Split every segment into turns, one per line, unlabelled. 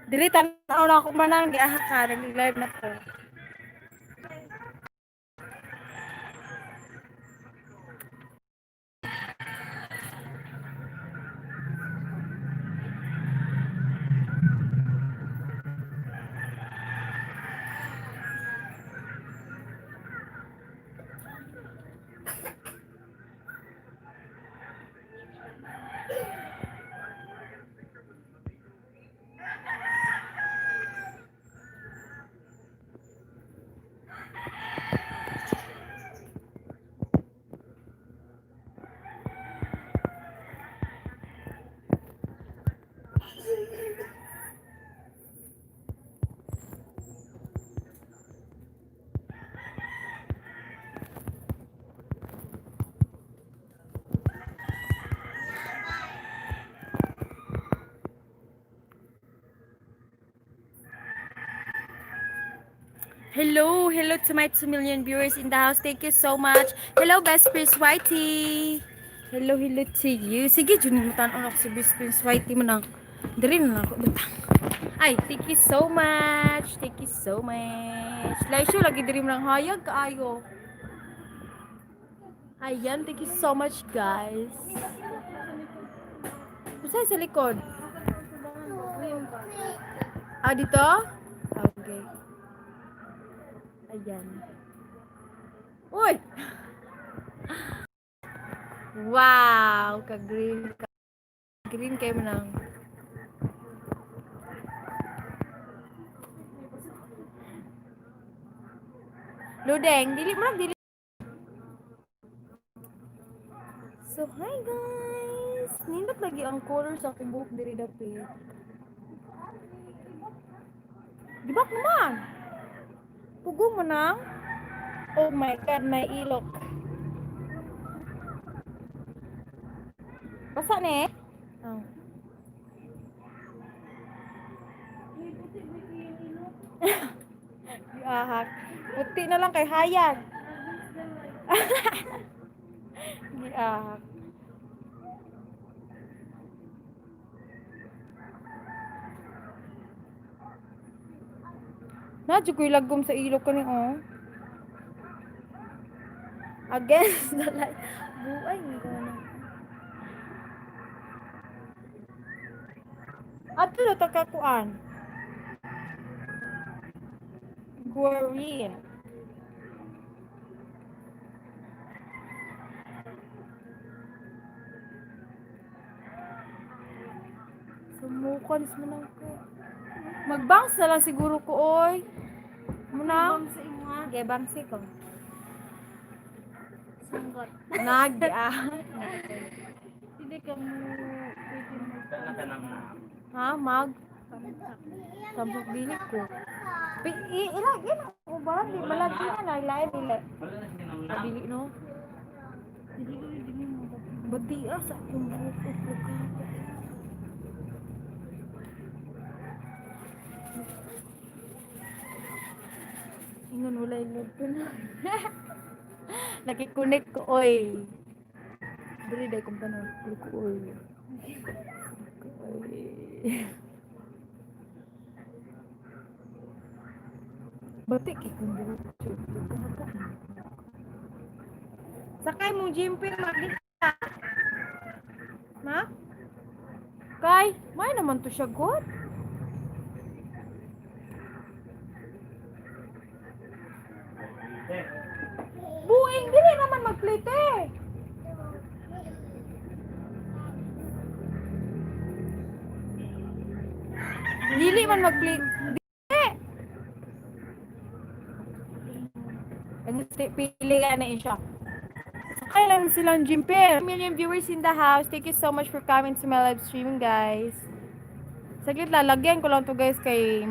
Dili tan-aw na ako manang giaha ka, nag-live na ko. Hello, hello to my 2 million viewers in the house. Thank you so much. Hello, Best Prince Whitey. Hello, hello to you. Sige, dyan mo tan-on ako si Best Prince Whitey mo nang. Diri na lang ako butang. Ay, thank you so much. Thank you so much. Laisyo, lagi diri mo lang hayag kaayo. Ayan, thank you so much, guys. Usay sa likod? Ah, dito? Okay. Ayan. Uy! Wow! Ka-green. Ka-green kayo mo nang. Ludeng, dili mo lang, dili. So, hi guys! Nindot lagi ang color sa akong buhok diri dapit. Gibak naman! Pugo mo na? Oh my God, may ilok. Basa ni? Oh. Giahak. Puti na lang kay hayag. Giahak. Na, ko'y lagom sa ilok ko ni oh. Against the light. Buay, hindi ko na. Ato na to kakuan. Guarin. Sumukan mo lang ko. Magbangs na lang siguro ko, oy. Muna.
Bang sa imo ha.
Okay, bangsi ko.
Sanggot.
Nag, ah.
Hindi ka mo pwede mo
Ha, mag?
tamsak.
Tambok dili ko. Pi, ilag, ila. O ba, di malagi na, nailain, dili. Ah, dili, no?
Dili ko dili mo.
Bati, ah, sa akong buhok, upo ka. Ingon, wala yung load ko na. Nakikunik ko, oy. Dili, dahil kong tanong, ko, oy. Oy. Bati, kay kong buhok. Sakay mong jimper, magita. Ma? Kay, may naman to siya, God. Buing, dili naman magplite. Dili man magplite. Dili. Ang pili ka na siya. Sakay lang silang jimper. Million viewers in the house. Thank you so much for coming to my live streaming, guys. Saglit lalagyan ko lang to guys kay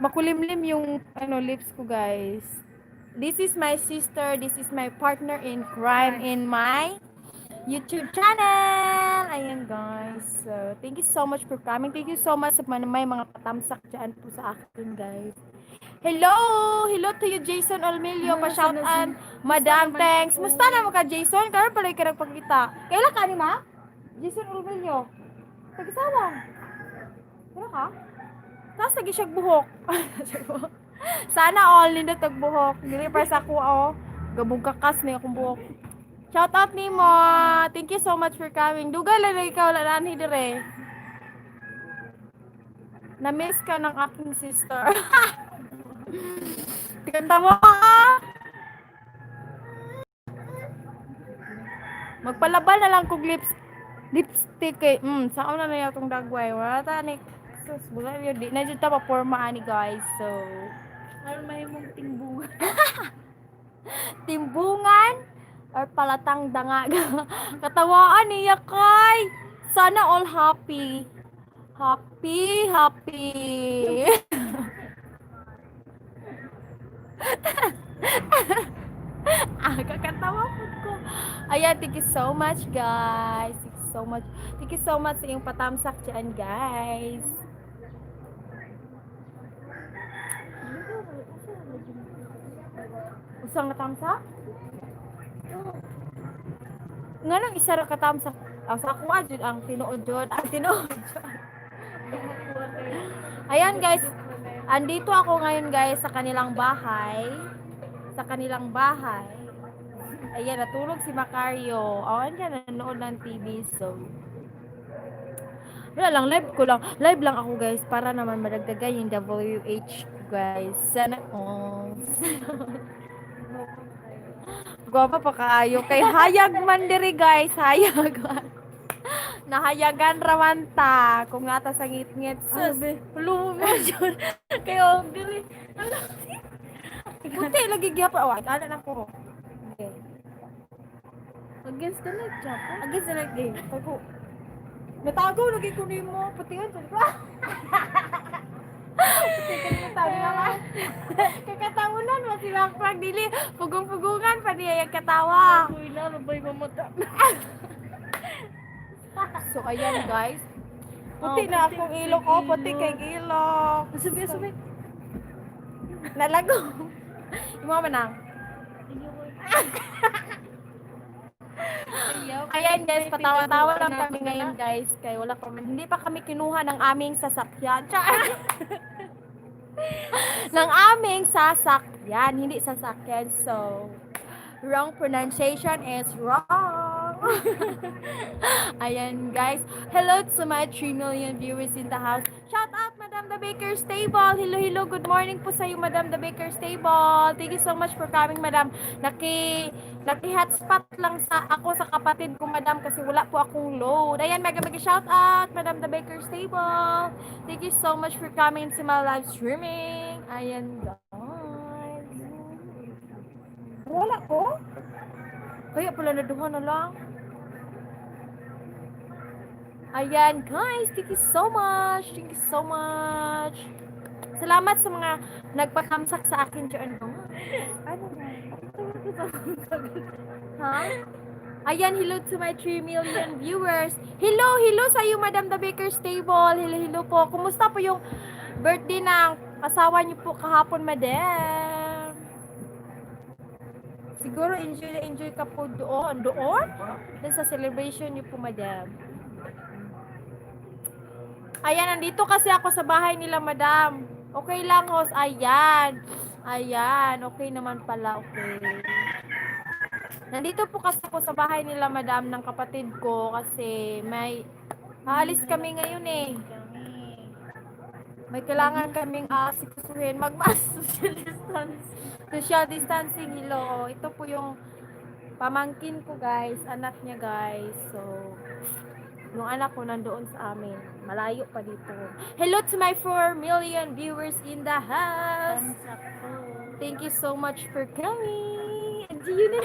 makulimlim yung ano lips ko, guys. This is my sister. This is my partner in crime in my YouTube channel. Ayan, guys. So, thank you so much for coming. Thank you so much sa may mga patamsak dyan po sa akin, guys. Hello! Hello to you, Jason Olmilio. Pa-shout out. Madam, thanks. Musta na mo ka, Jason? Karon pala ka nagpakita. Kailan ka ni ma? Jason Olmilio. Tag-isawang. Wala ka? Tapos lagi siya buhok. Sana all nindot og buhok. Dili pa sa ako oh. Gabog kakas na akong buhok. Shout out nimo. Thank you so much for coming. Dugay lang na ikaw wala na anhi dire. Na-miss ka ng aking sister. Kanta mo ah! Magpalaban na lang kog lipstick kay sa una na yatong dagway. Wala ta ni sus, wala yun. Di na jud ta pa-porma ani, guys. So,
Aron mahimong timbungan.
Timbungan or palatang dangag. Katawaan niya kay. Sana all happy. Happy, happy. Ah, kakatawa po ko. Ayan, thank you so much, guys. Thank you so much. Thank you so much sa iyong patamsak dyan, guys. Usang natamsak? Nga nang isa ra ka tamsak. Ang sa ako jud ang tinuod jud, ang tinuod jud. Ayan, guys, andito ako ngayon, guys, sa kanilang bahay. Sa kanilang bahay. Ayan, natulog si Macario. Oh, andyan, nanonood ng TV. So, wala lang, live ko lang. Live lang ako, guys, para naman madagdagan yung WH ko, guys. Sana all. Gwapa pa kaayo. Kay hayag man diri, guys. Hayag man. Nahayagan raman ta. Kung nata sa ngit-ngit. Sus. Hulo mo yun. Kayo, diri. Puti lagi gyapon. Oh, ana na ko. Okay.
Against the light, Chapo.
Against the light game. Tago. Natago lagi ko nimo. Puti yun. Puti ka nimo tago naman. Kakatawanan mo si Makmak dili. Pugong-pugungan pa niya yung katawa.
Uy, lalo ba'y mamata?
So ayan, guys. Puti
Oh,
na
puti
akong
kay
ilok. Oh, puti
ilok.
kay ilok.
Subi, subi.
Nalago. Imo man ang. Ayan, guys, patawa-tawa lang kami ngayon, guys. Kaya wala pa, hindi pa kami kinuha ng aming sasakyan. Char! Ng aming sasakyan, hindi sasakyan. So, wrong pronunciation is wrong. Ayan, guys. Hello to my 3 million viewers in the house. Shout out, Madam the Baker's Table. Hello, hello. Good morning po sa iyo, Madam the Baker's Table. Thank you so much for coming, Madam. Naki hotspot lang sa ako sa kapatid ko, Madam, kasi wala po akong load. Ayan, mega mega shout out, Madam the Baker's Table. Thank you so much for coming to my live streaming. Ayan, guys. Wala ko? Kaya pala naduha na lang. Ayan, guys. Thank you so much. Thank you so much. Salamat sa mga nagpakamsak sa akin dyan. Ano na? Ha? Ayan, hello to my 3 million viewers. Hello, hello sa iyo, Madam The Baker's Table. Hello, hello po. Kumusta po yung birthday ng asawa niyo po kahapon, Madam? Siguro enjoy na enjoy ka po doon. Doon? Doon sa celebration niyo po, Madam. Ayan, nandito kasi ako sa bahay nila, Madam. Okay lang, host. Ayan. Ayan, okay naman pala. Okay. Nandito po kasi ako sa bahay nila, Madam, ng kapatid ko kasi may aalis kami ngayon eh. May kailangan kaming aasikasuhin. Mag-mask social distance. Social distancing, hello. Ito po yung pamangkin ko, guys. Anak niya, guys. So, yung anak ko nandoon sa amin. Malayo pa dito. Hello to my 4 million viewers in the house. Thank you so much for coming. And you na.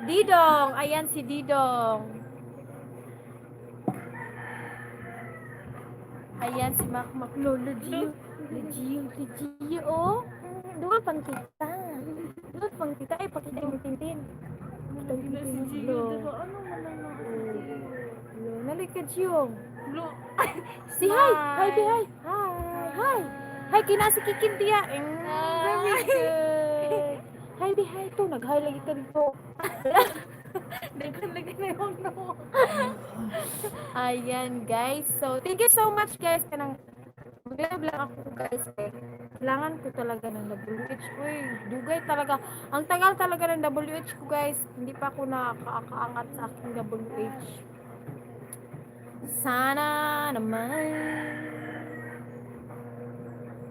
Didong. Ayan si Didong. Ayan si Mac Mac Lolo Gio. Lolo Gio, Lolo Gio, oh. Duol pang kita. Duol pang kita. Ay, pakita yung tintin. Pakita yung tintin. Lo.
Ano man ang mga
Lo, nalik ka, Gio.
Lo.
Si hi. Hi, be hi. Hi. Hi. Hi, kina si Kikim diya. Very good. Hi, be hi to. Nag-hi lagi ka dito.
Daghan lagi na yung no.
Ayan, guys. So, thank you so much, guys. Kanang mag-live lang ako, guys. Eh. Kailangan ko talaga ng WH ko eh. Dugay talaga. Ang tagal talaga ng WH ko, guys. Hindi pa ako nakakaangat sa aking WH. Sana naman.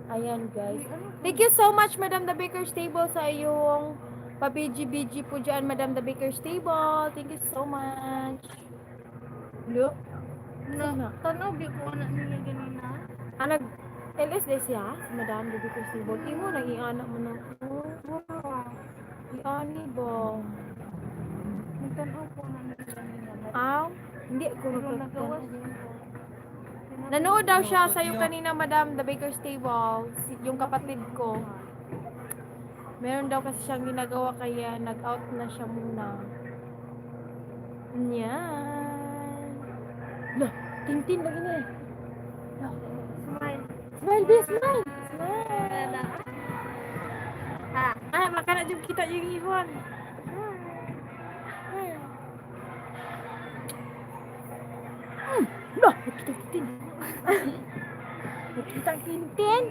Ayan, guys. Thank you so much, Madam The Baker's Table, sa iyong pa-BG-BG po dyan, Madam The Baker's Table. Thank you so much. Look.
Na, tanaw gyud ko na niya ganina.
Ah, nag LSD siya, si Madam The Baker's Table. Imo nang iana mo na. Oh, iani ba?
Nagtanaw ko na niya ganina.
Aw, hindi ko
Pero nagawas
nagkatanaw.
din ko.
Nanood daw siya sa'yo kanina, Madam The Baker's Table, yung kapatid ko. Meron daw kasi siyang ginagawa kaya nag-out na siya muna. Yan. Lah, tintin lagi ni. Lah,
Smile.
smile, be, smile. Smile.
Ah.
Ah, maka na jud kita yung ihon. Lah, nakita tintin. Nakita tintin.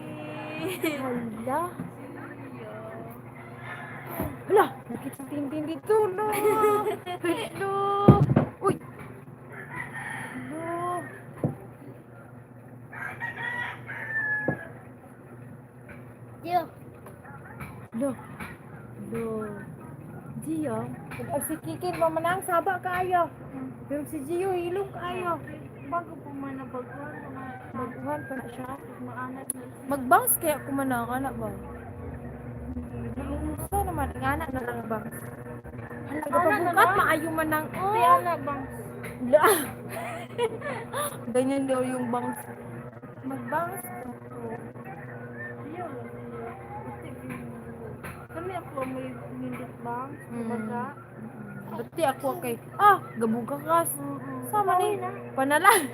Hala. Hala, nakita tintin dito. No. Hello. Uy. Hello.
Yo.
Lo. Lo. Gio, pag si Kikin mo manang saba kaayo. Pero si Gio hilom kaayo.
Bago po man na baguhan pa man.
Baguhan pa na siya.
Maanat na siya.
Mag-bounce kaya kumanang anak ba? Sa naman, ingana na lang bounce. Hala,
Ana na
gapabukat,
lang?
maayo man ang
Di
oh.
ala bang.
La. Ganyan daw yung bounce. Mag-bounce ka to.
Yo. Kami ako may nindot bang. Baga.
Bati ako kay, ah, gabuga ka. Sama ni, panalag.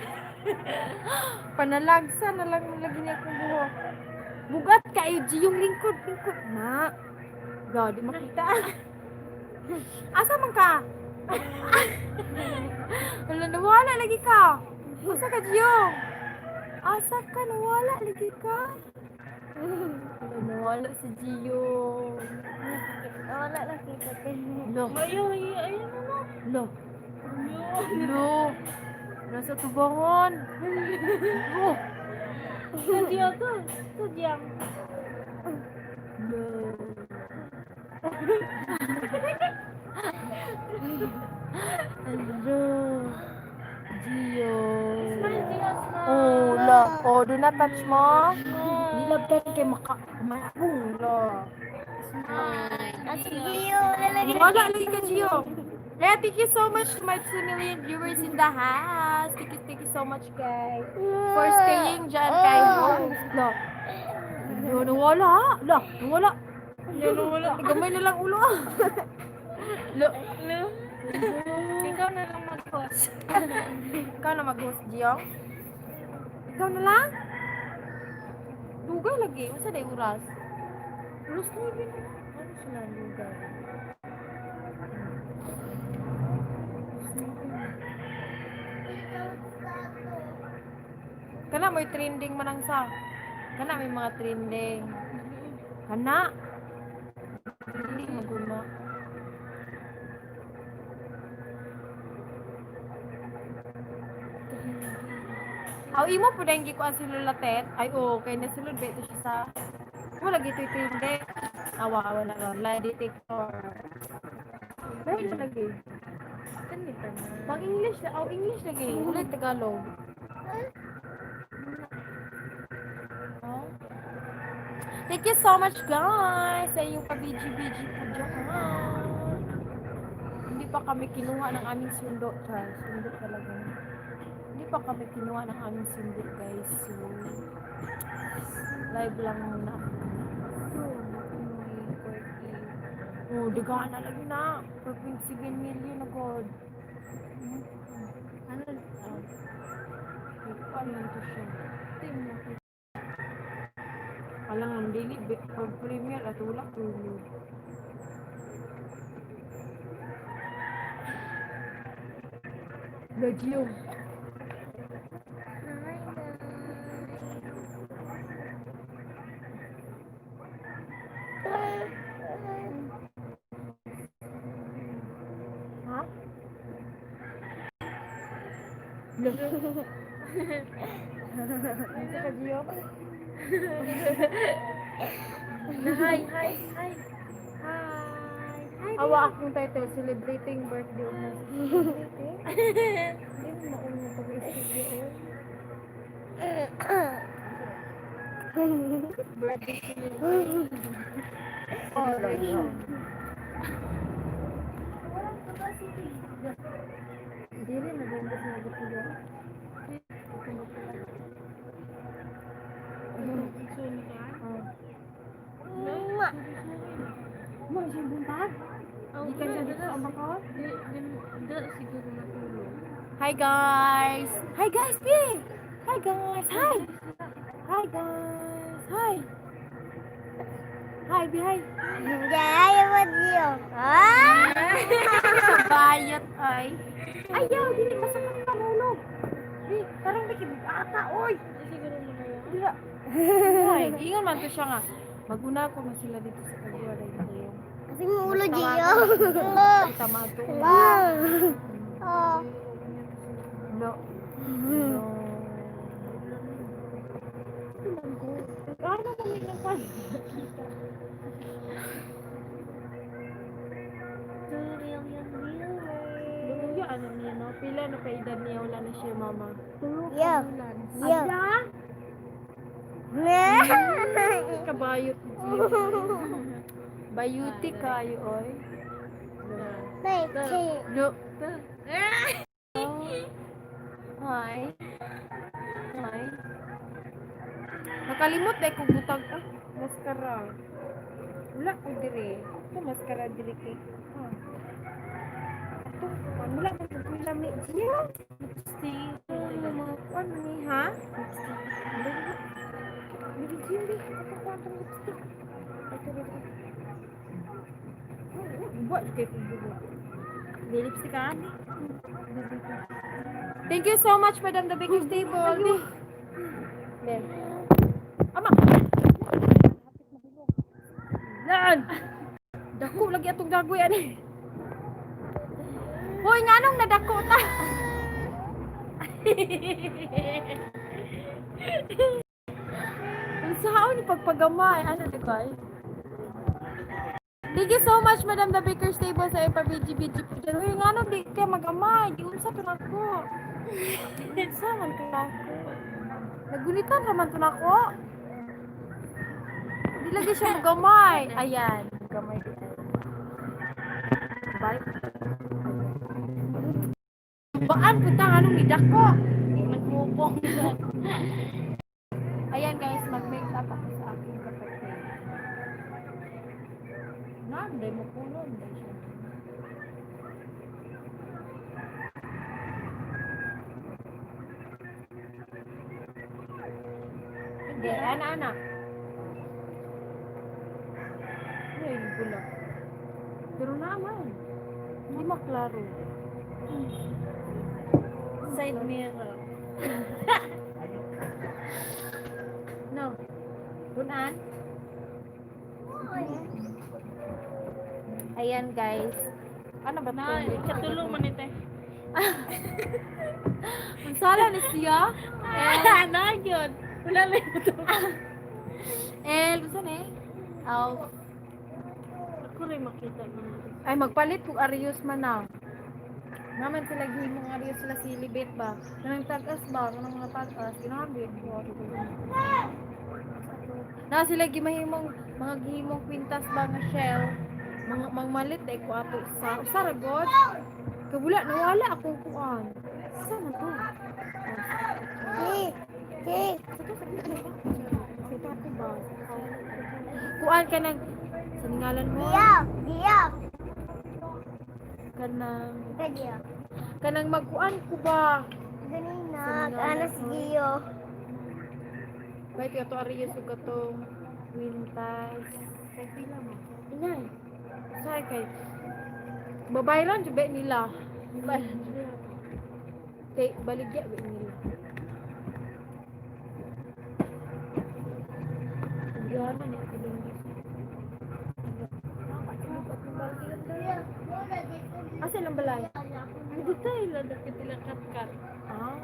Panalagsa na lang lagi niya akong buhok. Bugat kayo, G, yung lingkod, lingkod. Na, ga, di makita. Asa man ka? Wala, nawala lagi ka. Asa ka, Gio? Asa ka, nawala lagi ka. Wala, nawala si Gio.
Wala lang kita.
Lo.
Mayo, ayun na na.
Lo. Lo. Nasa tubangon. Oh.
Sadya to. Sadyang.
Lo. Hello. Gio.
Smile, Gio, smile.
Oh, la. Oh, do not touch mo. Nilabtan kay maka maapong lo.
Smile. At si Gio, lalagay.
Wala lagi ka, Gio. Kaya thank you so much to my 2 million viewers in the house. Thank you so much, guys, for staying dyan kay host. Lo. Lo, nawala. Lo, nawala.
Nawala.
Gamay na lang ulo. Lo.
No. Ikaw na lang mag-host.
Ikaw na mag-host, Gio. Ikaw na lang? Dugay lagi. Unsa day oras? Oras 9 na. Ano sila dugay? Oras 9 na. Kana may trending man ang sa. Kana may mga trending. Kana. Trending maguna. Aw imo po dahil gikuan si Lola Tet. Ay oo, kay nasulod ba ito siya sa wala gito trending. Awa wala ron. Lie detector. Pero lagi.
Kani pa na.
Pang English na, aw English lagi. Wala Tagalog. Oh. Thank you so much, guys, sa iyong pa-BG-BG po dyan. Hindi pa kami kinuha ng aming sundo, Char. Sundo talaga. Hindi pa kami kinuha ng aming sundo, guys. So, live lang muna ako. Oh, dagaan na lagi na. 4.7 million na god.
Ano?
Kuan lang to siya. Alang ang dili pag premier at wala premier. Lagyo. Unsa ka, Gio?
Hi, hi, hi. Hi. Hi.
Awa akong title, "Celebrating Birthday of my Sister." Hindi mo mauna pag-isip yun. Birthday celebration. Oh,
Walang capacity.
Hindi rin, naganda sa nagpapagawa.
Suni ka?
Oh.
Mwah.
Mo, siya buntag?
Oh,
Di ka siya dito sa Ambacor?
Di, di, di, siguro natulog.
Hi guys! Hi guys, B! Hi guys! Hi! Hi guys! Hi! Hi, B, hi!
Gaya mo Gio. Ah!
Bayot ay. Ayaw, dili masakit ka mulog. Di, parang ata, oy.
Di siguro mo na yun.
Dira. Ay, ingon man to siya nga. Maguna ko man sila dito sa Kagwa dahil kayo.
Kasi mo ulo Gio.
Tama to.
Oh.
No. No. Ano kami ng pan?
2 million viewers.
Luya, ano niya, no? Pila na kay edad niya, wala na siya, mama.
Yeah. Yeah.
Ada? Kabayot. Bayuti kayo, oy. No. Hi. Hi. Nakalimot dahil kung butag ah, mascara. Wala ko dire. Ito mascara dire kay. Ah. Ito, wala man ko lami diya.
Lipstick.
Ano mga kuan ni ha? Lipstick. Bibi Jimmy, ito ko ang lipstick. Ito dito. Buat kay kung
Di lipstick ka ani?
Thank you so much, Madam the Baker's Table. Ben. Ama. Lan. Dako lagi atong dagoy ani. Hoy, nganong nadako ta? Unsaon ni pagpagamay ano di ba? Thank you so much, Madam the Baker's Table, sa iyong pabiji-biji po dyan. Uy, nga di kaya magamay. Di unsa to nako. Unsa man to nako. Nagunitan raman to nako. Di lagi siya magamay. Ayan. Gamay. Bye. Baan punta nga nung nidako.
Nagmupong.
Ayan guys, mag-make up ako sa aking kapatid. Nanday mo puno, hindi siya. Hindi, ana, ana. Ay, gula. Pero naman, hindi maklaro.
Side mirror.
No. Punan? Ayan guys. Ano ba
Na,
to?
katulong man ito.
Ang sala ni siya.
Ah, na yun. Wala na ito.
El, gusto ni? Aw.
Ako rin makita mo.
Ay, magpalit kung Arius man na. Naman sila gihimong Arius sila silibit ba? Kanang tagas ba? Kanang mga tagas. Ginabi. Na sila gimahimong mga gihimong kwintas ba nga shell. Mga mangmalit dai ko ato sa usa ra god. Kabula nawala akong kuan. Sa man to? Sa to ba? Kuan ka ng sa ningalan mo kanang kanang magkuan ko ba? Wait, kato Arius ug katong kwintas.
Kay pila mo.
Inay. Say kay babayran jud ba nila. Babayran jud. Kay baligya ba nila. Gana ni ako dun. Asa ilang balay?
Dito ila dapit ila katkat.
Ah.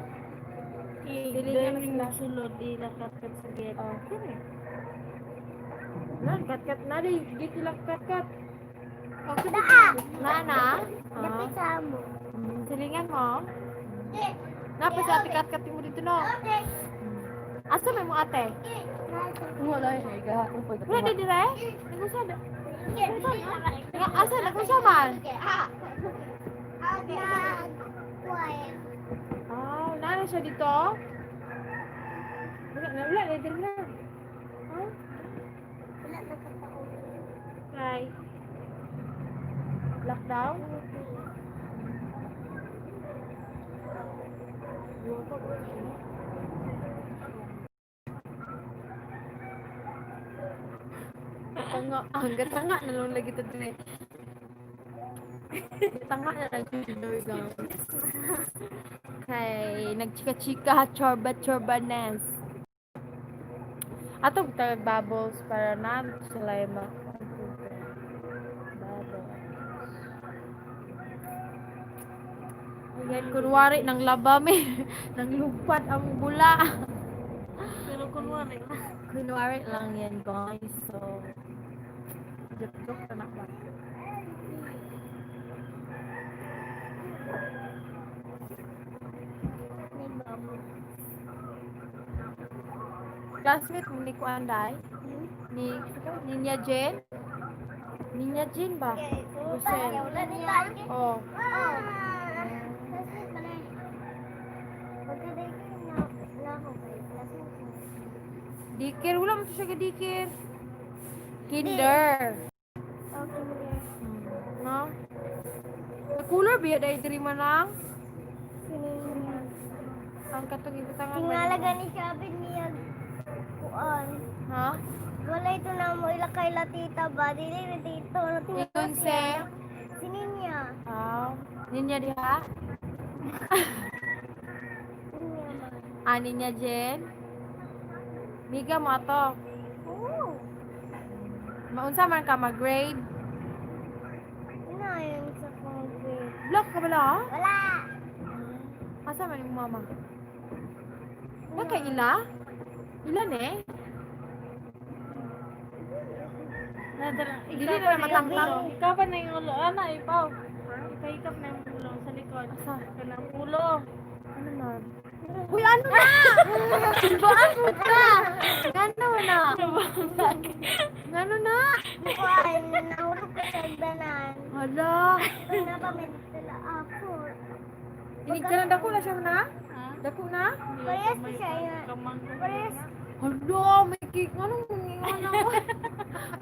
Kay
Dili na
dili
sila.
sulod ila katkat sa gate.
Oh, kini. Nan, kat-kat na di. Di sila kat-kat.
Okay.
Daa!
Nana?
Dapit
Ah.
sa amo.
Silingan mo? Napa sa ate kat-kat mo dito no? Asa may mo ate?
Wala eh, gahapon pa.
Wala di dire? Nag-usa da. Nga asa nag-usa man? Ah, nana siya dito? Wala na, wala na dire na. Ha?
Kay
Lockdown? Tanga, ang gatanga na lang lagi to dire. Tanga na lang si Joy guys. Kay nagchika-chika chorba-chorba nes. Ato tag bubbles para na sila ma. Bubbles. Ayan, kunwari ng labami, nang lupad ang bula.
Pero kunwari
Kunwari lang yan, guys. So, joke-joke na ba? Classmate mo ni Kuanday? Ni Ninya Jen? Ninya Jen ba? Rosel. Oh. Dikir. Wala mo to siya ka-dikir. Kinder. No? Cooler ba dahil diri man lang? Ang katong ibutangan ba?
Tingala ni sabi niya kuan.
Ha?
Wala ito na mo ila kay la tita ba dili na dito na
Ingon se.
Sininya.
Ah, ninya diha?
Ninya man.
Ah, ninya Jen? Miga mo ato.
Oo.
Maunsa man ka mag-grade?
Ina yun sa kong grade.
Block ka bala?
Wala.
Asa man yung mama? Wala kay ila? Ila ne?
Nadala.
Dili na lang matangtang.
Ikaw pa na yung ulo. Ana, ipaw. Ipahikap na yung ulo sa likod.
Asa?
Kanang ulo.
Ano man? Uy, ano na? Baan mo ka? Ngano na? Ngano na?
Kuan nahulog ko sa hagdanan.
Hala.
Ito na pa may dala ako.
Inig ka na dako na siya na?
Ha?
Dako na?
Parehas pa siya yun.
Kamangko.
Parehas.
Hala, may cake. Anong mangingon ako?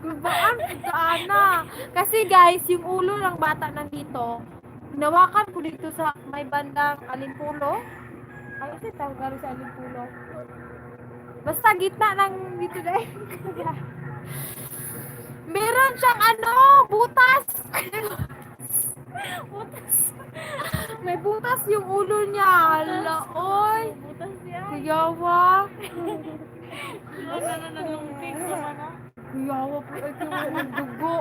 Gubaan, ana. Kasi guys, yung ulo ng bata nandito, hinawakan ko dito sa may bandang Alimpulo. Ay, kasi tawag gano'n sa Alimpulo. Basta gitna ng dito dahil. Meron siyang ano, butas. Butas. May butas yung ulo niya. Hala, oy.
Butas yan.
Kuyawa.
Wala na nalumpig sa mana.
Kuyawa po ito yung nagdugo.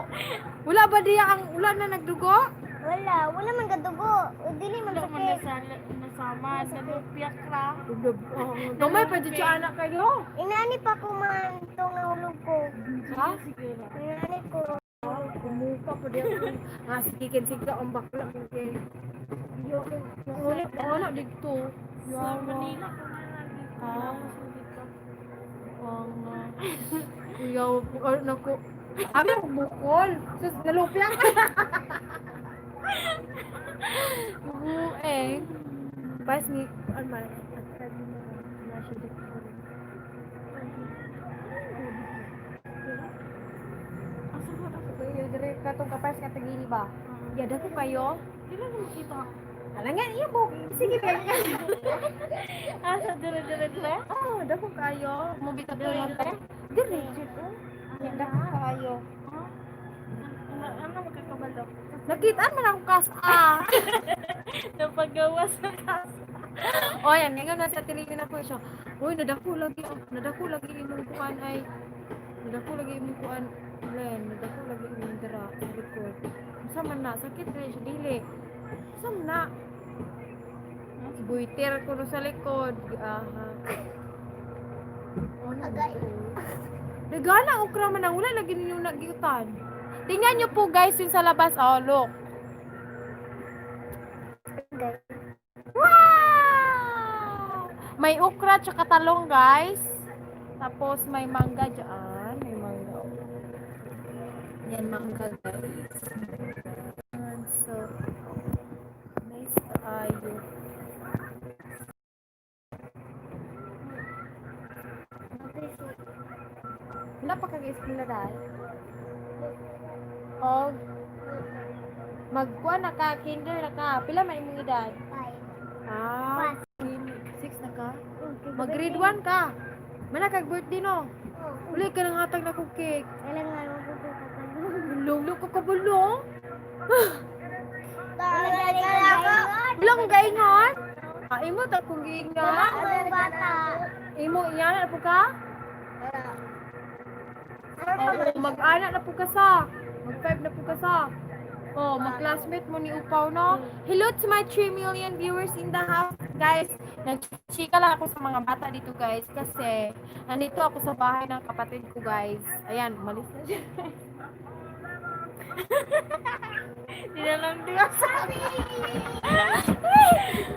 Wala ba diya ang wala na nagdugo?
Wala. Wala man kadugo. O, dili man
Wala man
sakit.
nasama. Nalupiak ra.
Gamay pa dyan siya anak kayo.
Inani pa ko man itong nahulog ko.
Ha?
Siguro.
Inani ko.
Kumuka pa diya. Ah, sige, sige, ang bakla. Okay. Wala, wala dito.
Sa
Yawa.
Manila ko na lagi.
Ah.
Sa dito.
Ang, kuyawa po. Ay, naku. Abi ako bukol. Sus, naluplang. Oo, eh. Pas ni, ano man, at sabi mo, na siya dito.
Asa ba ako?
Kayo, dire katong kapas ka tagili ba? Ya, dako kayo.
Dili na makita.
Alangan iya bo. Sige ba.
Asa dire dire dire?
Oh, dako kayo. Mo bitat
Dire,
mo
dire?
Dire jud oh. Ya, dako kayo.
Ha? Ano ano makakabalo?
Nakitaan man ang kas ah.
Napagawa sa kasa.
Oy, ang ngayon nasa tilingin ako siya. Uy, nadako lagi ang nadako lagi imong kuan ay nadako lagi imong kuan Len, nadako lagi imong dira sa likod. Sa man na sakit rin siya dili. Sa man na? Buiter ko no sa likod. Aha. Ano?
Agay.
Nagana okra man ang wala lagi ninyo nagyutan. Tingnan niyo po, guys, yung sa labas. Oh, look.
Agay.
Wow! May okra tsaka talong, guys. Tapos may mangga dyan. May mangga. Yan, mangga, guys. Ayan, so, nice kaayo. Wala pa kag-eskwela dahil? O, magkuha na ka, kinder na ka. Pila man imong edad?
5.
Ah, 6 na ka? Mag grade 1 ka. Mana kag birthday no?
Oh.
Uli ka nang hatag na kog cake.
Kailangan mo ko
Lulo ko kabulong.
Bata.
Wala kong gaingon. Ah, imo ta kong giingon.
Bata.
Imo iyana na po ka? Oo, mag-ana na po ka sa. Mag 5 na po ka sa. Oh, mag-classmate mo ni Upaw, no? Hello to my 3 million viewers in the house. Guys, nag-chika lang ako sa mga bata dito, guys. Kasi, nandito ako sa bahay ng kapatid ko, guys. Ayan, umalis na siya.
Hindi na lang di ba sa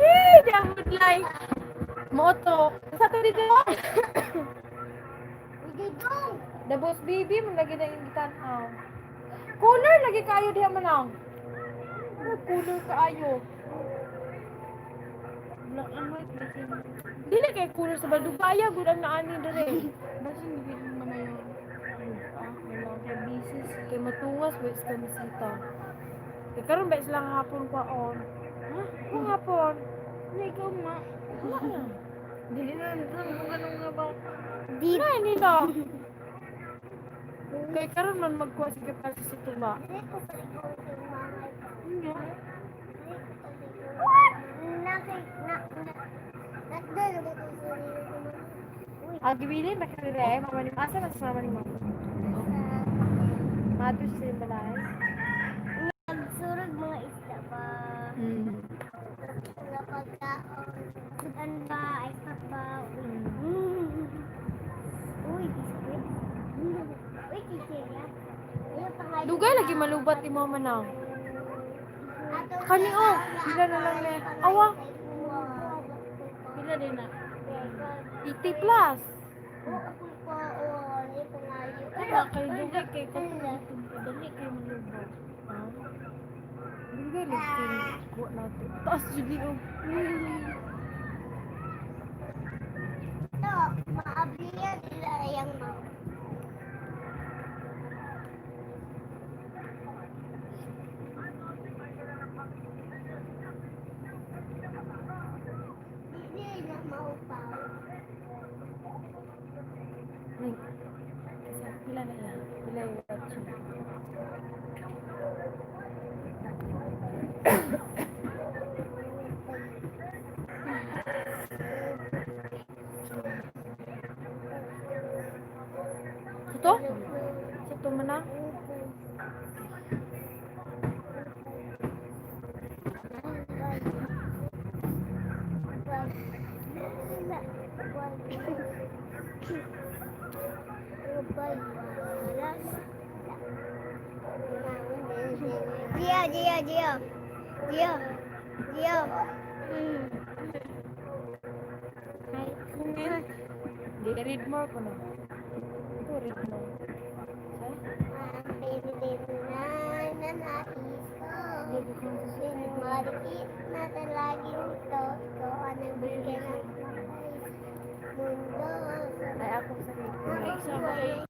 Eh, di ako like. Moto. Sa to dito?
Gigong.
The boss baby, man lagi na yung gitan-aw. Cooler lagi kayo diha man ang. Ano, cooler kaayo.
Black and white kasi.
Dili kay cooler sa Baldubaya, gud ang naani dire.
Basta hindi mo na yun.
Ah, wala.
Kay bisis.
Kay matuwas ba is kamisita. Kay karon ba sila hapon pa on? Ha? Kung hapon?
Hindi, ikaw ma.
Wala na.
Dili na lang kung ganun nga ba.
Di.
Wala nila. Kay karon man magkuha sige pa sa tuba.
Dili ko sa ikaw sa mga.
Hindi.
Ah, gibilin ba ka dire? Mama ni asa na sa mama ni mo? Mato siya sa balay.
Nagsurog mga isda ba? Mga pagkaon. Sudan ba? Ice pack ba? Uy, biscuit. Uy, chichirya. Ayun, pangalan.
Dugay lagi malubat ni mama na. Kani oh, pila na lang le. Awa,
Pila din na.
80 plus.
Oo, ako pa. Oo, ay, pangalan.
Wala kay dugay kay katulad. Dali kay malubog.
Ah. Dugay lagi kuha nato. Taas jud ni oh.
Ito, maabliya nila yung mga. Hindi na maupaw.
Ay, kasi pila na yan. Pila yung watch. Ito? Ito man na?
Gio, Gio, Gio. Gio. Gio.
Hindi, read more ko na. Ito, read more. Sa?
Ang baby na nais ko. Marikit na talaging ito. Ikaw ang nagbigay ng mundo.
Ay, ako sa
May isa ba kay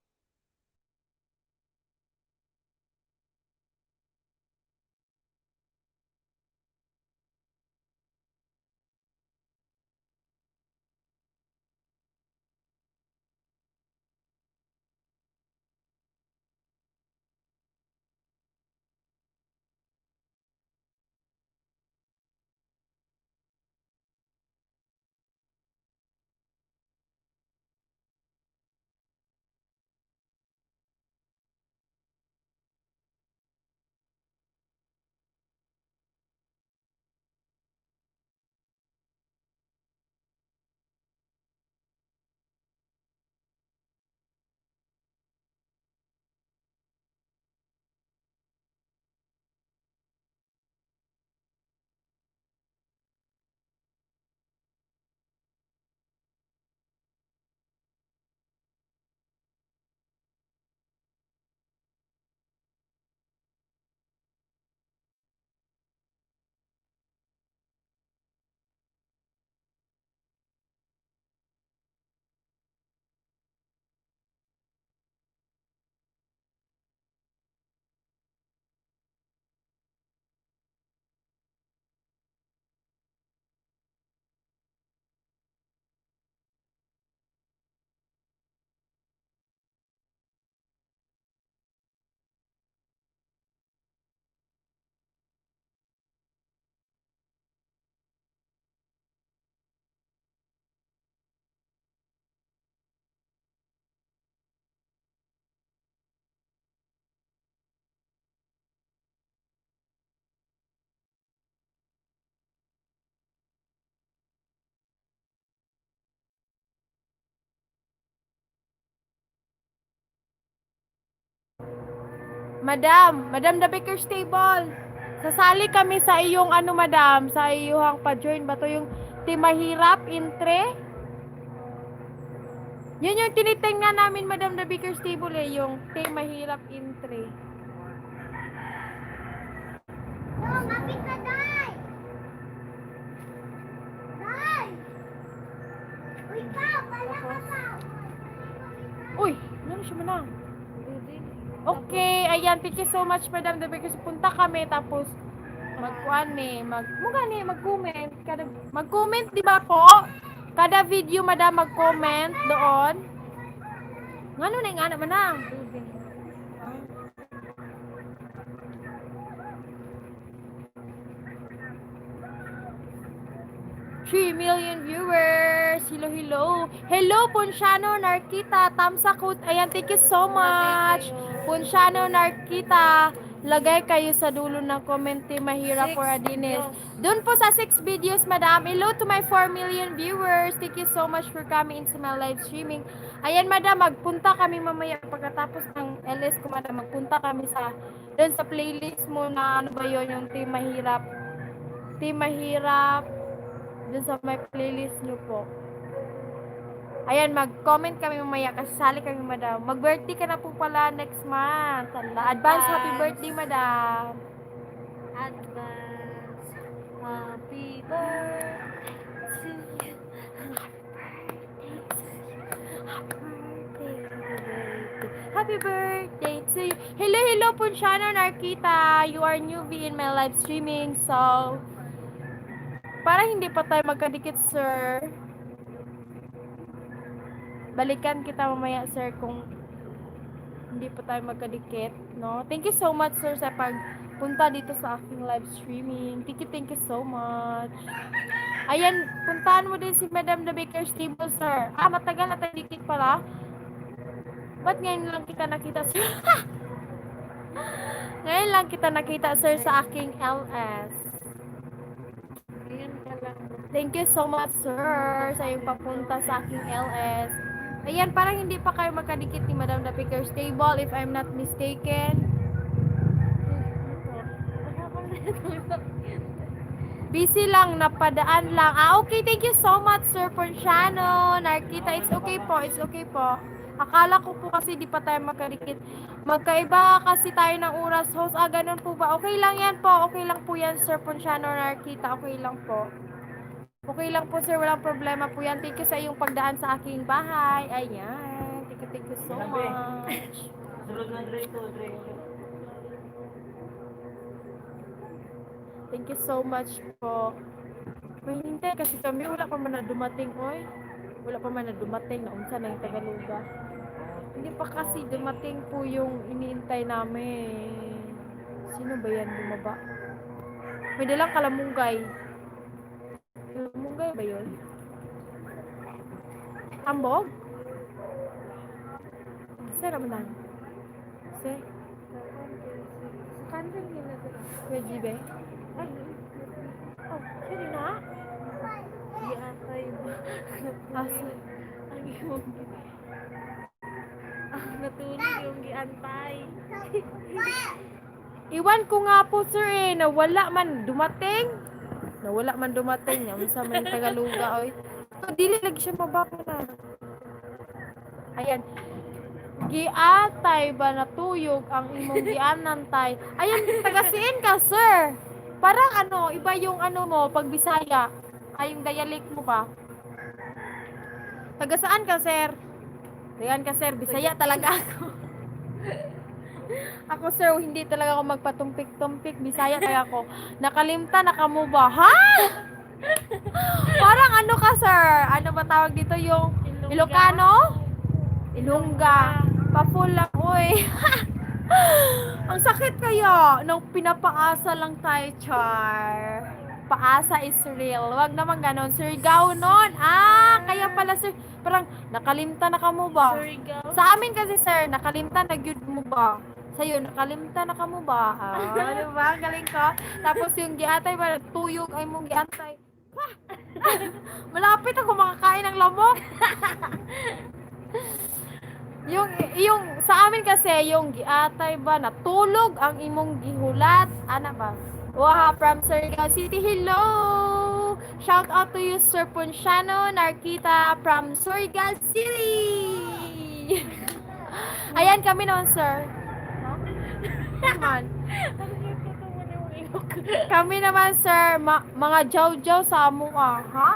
Madam, Madam the Baker's Table. Sasali kami sa iyong ano, madam, sa iyong pa-join ba to yung Timahirap Intre? Yun yung tinitingnan namin, Madam the Baker's Table eh, yung Timahirap Intre.
No, mapit na, Day! Day! Uy, pa! Pala ka pa!
Uy, ano siya manang? Okay, ayan, thank you so much, Madam the Baker's. Punta kami, tapos magkuan ni, mag, mukha ni, mag-comment. Kada, mag-comment, di ba po? Kada video, Madam, mag-comment doon. Ngano na yung anak manang? 3 million viewers. Hello, hello. Hello, Ponciano Narkita. Tamsakut. Ayan, thank you so much. Ponciano Narkita. Lagay kayo sa dulo ng kommente, mahirap
Six
for Adines.
videos.
Doon po sa 6 videos, madam. Hello to my 4 million viewers. Thank you so much for coming into my live streaming. Ayan, madam, magpunta kami mamaya pagkatapos ng LS ko, madam. Magpunta kami sa doon sa playlist mo na ano ba yun, yung Team Mahirap. Team Mahirap. Doon sa may playlist nyo po. Ayan, mag-comment kami mamaya kasi sali kami, madam. Mag-birthday ka na po pala next month. Ala, advance happy birthday, madam.
Advance. Happy birthday to you.
Happy birthday to you. Hello, hello, Ponciano Narkita. You are newbie in my live streaming, so para hindi pa tayo magkadikit, sir. Balikan kita mamaya, sir, kung hindi pa tayo magkadikit, no? Thank you so much, sir, sa pagpunta dito sa aking live streaming. Thank you so much. Ayan, puntahan mo din si Madam the Baker's Table, sir. Ah, matagal na tayo dikit pala. Ba't ngayon lang kita nakita, sir? Ngayon lang kita nakita, sir, sa aking LS.
Ngayon ka lang.
Thank you so much, sir, sa iyong papunta sa aking LS. Ayan, parang hindi pa kayo magkadikit ni Madam the Baker's Table, if I'm not mistaken.
Wala pang natulog.
Busy lang, napadaan lang. Ah, okay. Thank you so much, Sir Ponciano. Narkita, it's okay po. It's okay po. Akala ko po kasi di pa tayo magkadikit. Magkaiba kasi tayo ng oras. Host, ah, ganun po ba? Okay lang yan po. Okay lang po yan, Sir Ponciano Narkita. Okay lang po. Okay lang po, sir. Walang problema po yan. Thank you sa iyong pagdaan sa aking bahay. Ayan. Thank you so much.
Sulod na Dre ito, Dre.
Thank you so much po. May hintay kasi kami, wala pa man na dumating, oy. Wala pa man na dumating, naunsa na yung Tagaluga. Hindi pa kasi dumating po yung iniintay namin. Sino ba yan bumaba? May dalang kalamunggay. Kalamunggay ba yun? Ambog? Sir, naman. Sir,
Sa kantin nila sila.
Kuya Jibe.
Ay,
Oh, sino na?
giatay ba?
Ah, sir.
Ang iyong ang natulog yung giantay.
Iwan ko nga po, sir, eh, nawala man dumating. Nawala man dumating. Unsa man yung Tagaluga, oy. So, dili lagi siya mababa na. Ayan. Giatay ba natuyog ang imong gianantay? Ayan, tagasiin ka, sir. Parang ano, iba yung ano mo, pag Bisaya. Ay, yung dialect mo ba? Taga saan ka, sir? Ayan ka, sir. Bisaya talaga ako. Ako, sir, hindi talaga ako magpatumpik-tumpik. Bisaya talaga ako. Nakalimta, nakamuba. Ha? Parang ano ka, sir? Ano ba tawag dito? Yung
Ilongga.
Ilocano? Ilongga. Papul lang, uy. Ang sakit kaya nung pinapaasa lang tayo, Char. Paasa is real. Wag naman ganon. Surigao nun. Ah, kaya pala, sir. Parang nakalimta na ka mo ba?
Surigao.
Sa amin kasi, sir, nakalimta na gyud mo ba? Sa'yo, nakalimta na ka mo ba? Ah, ano ba? Ang galing ko. Tapos yung giatay ba, tuyog ay mong giantay. Ha! Malapit ako makakain ng lamok. Yung sa amin kasi, yung giatay ba, natulog ang imong gihulat. Ana ba? Wow, from Surigao City. Hello! Shout out to you, Sir Ponciano Narkita from Surigao City! Ayan kami noon, sir. Naman. Kami naman, sir, mga jaw-jaw sa amo ka, ha?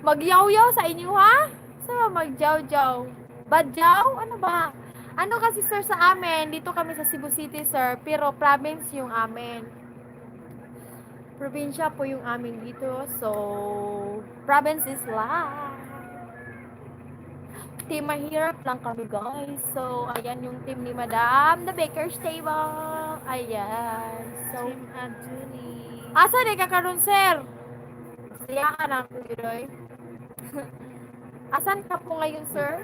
Magyaw-yaw sa inyo, ha? Sa magjaw-jaw. Badyaw? Ano ba? Ano kasi, sir, sa amin, dito kami sa Cebu City, sir, pero province yung amin. Probinsya po yung amin dito, so province is life. Team mahirap lang kami, guys. So, ayan yung team ni Madam, The Baker's Table. Ayan. So,
Team Adjuni.
asa di ka karon, sir? Siya ka na, Kuya Roy. Asan ka po ngayon, sir?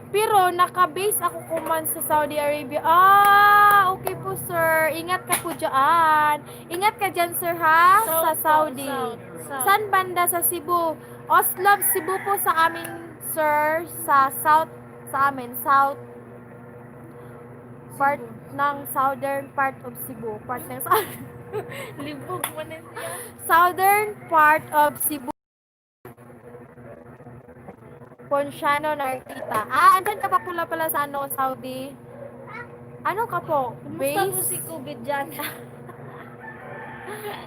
Pero naka-base ako kuman sa Saudi Arabia. Ah, okay po, sir. Ingat ka po dyan. Ingat ka dyan, sir, ha?
South
Sa
po,
Saudi.
south, south.
San banda sa Cebu? Oslob, Cebu po sa amin, sir. Sa south, sa amin, south part ng southern part of Cebu. Part ng
Libog mo na siya.
Southern part of Cebu. Ponciano Narquita. Ah, andyan ka pa pula pala sa ano, Saudi? Ano ka po?
Kumusta po
Base?
si COVID dyan?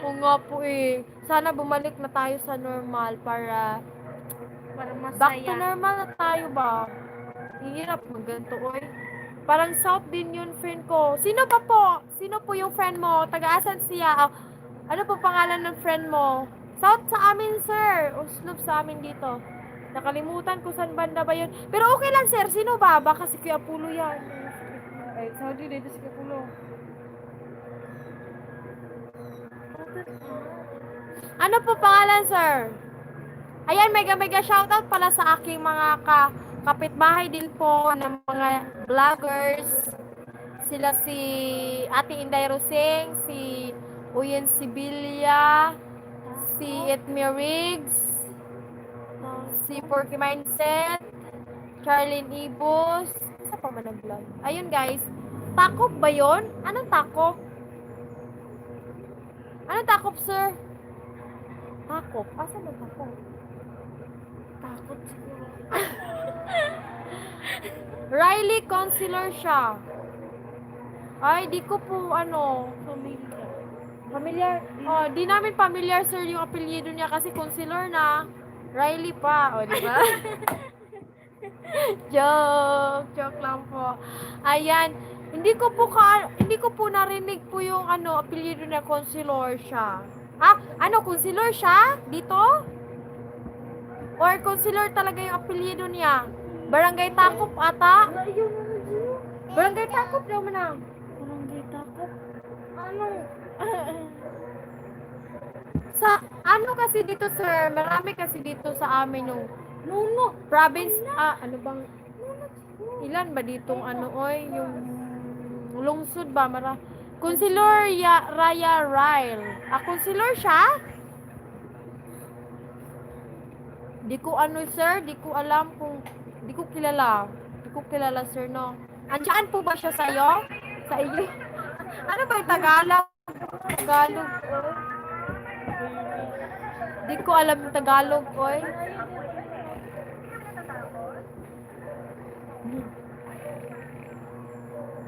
Oo nga po eh. Sana bumalik na tayo sa normal para
Para
back to
masaya.
normal na tayo ba? Hirap magganto, oy. Parang South din yun, friend ko. Sino pa po? Sino po yung friend mo? Taga-asan siya? Ah, ano po pangalan ng friend mo? South sa amin, sir. Uslob sa amin dito. Nakalimutan ko saan banda ba yun. Pero okay lang, sir. Sino ba? Baka si Kuya Pulo yan. Ay, Saudi dito si Kuya Pulo. Ano po pangalan, sir? Ayan, mega mega shoutout pala sa aking mga kapitbahay din po ng mga vloggers. Sila si Ate Inday Roseng, si Uyen Sibilia, si Etmi Riggs, si Porky Mindset, Charlene Ibos. Isa pa man ang vlog? Ayun, guys. Takop ba yun? Anong takop? Anong takop, sir? Takop? Asan ba takop?
Takot siguro.
Riley Concealer siya. Ay, di ko po ano,
Pamilya.
Familiar. Oh, di namin familiar, sir, yung apelyido niya kasi concealer na. Riley pa, o, di ba? Joke, joke lang po. Ayan, hindi ko po narinig po yung ano apelyido niya, concealer siya. Ah, ano, concealer siya dito? Or concealer talaga yung apelyido niya? Barangay Takop ata?
Ayun na dyan.
Barangay Takop daw man.
Barangay Takot. Ano?
Sa ano kasi dito, sir, marami kasi dito sa amin yung
Nuno.
province, ah, ano bang ilan ba ditong ano oy, yung lungsod ba mara Consilor ya, Raya Ryle. Ah, consilor siya? Di ko ano, sir, di ko alam kung di ko kilala. Di ko kilala, sir, no. Andiyan po ba siya sa'yo? Sa iyo? Ano ba yung Tagalog? Tagalog, oy. Di ko alam yung Tagalog, oy.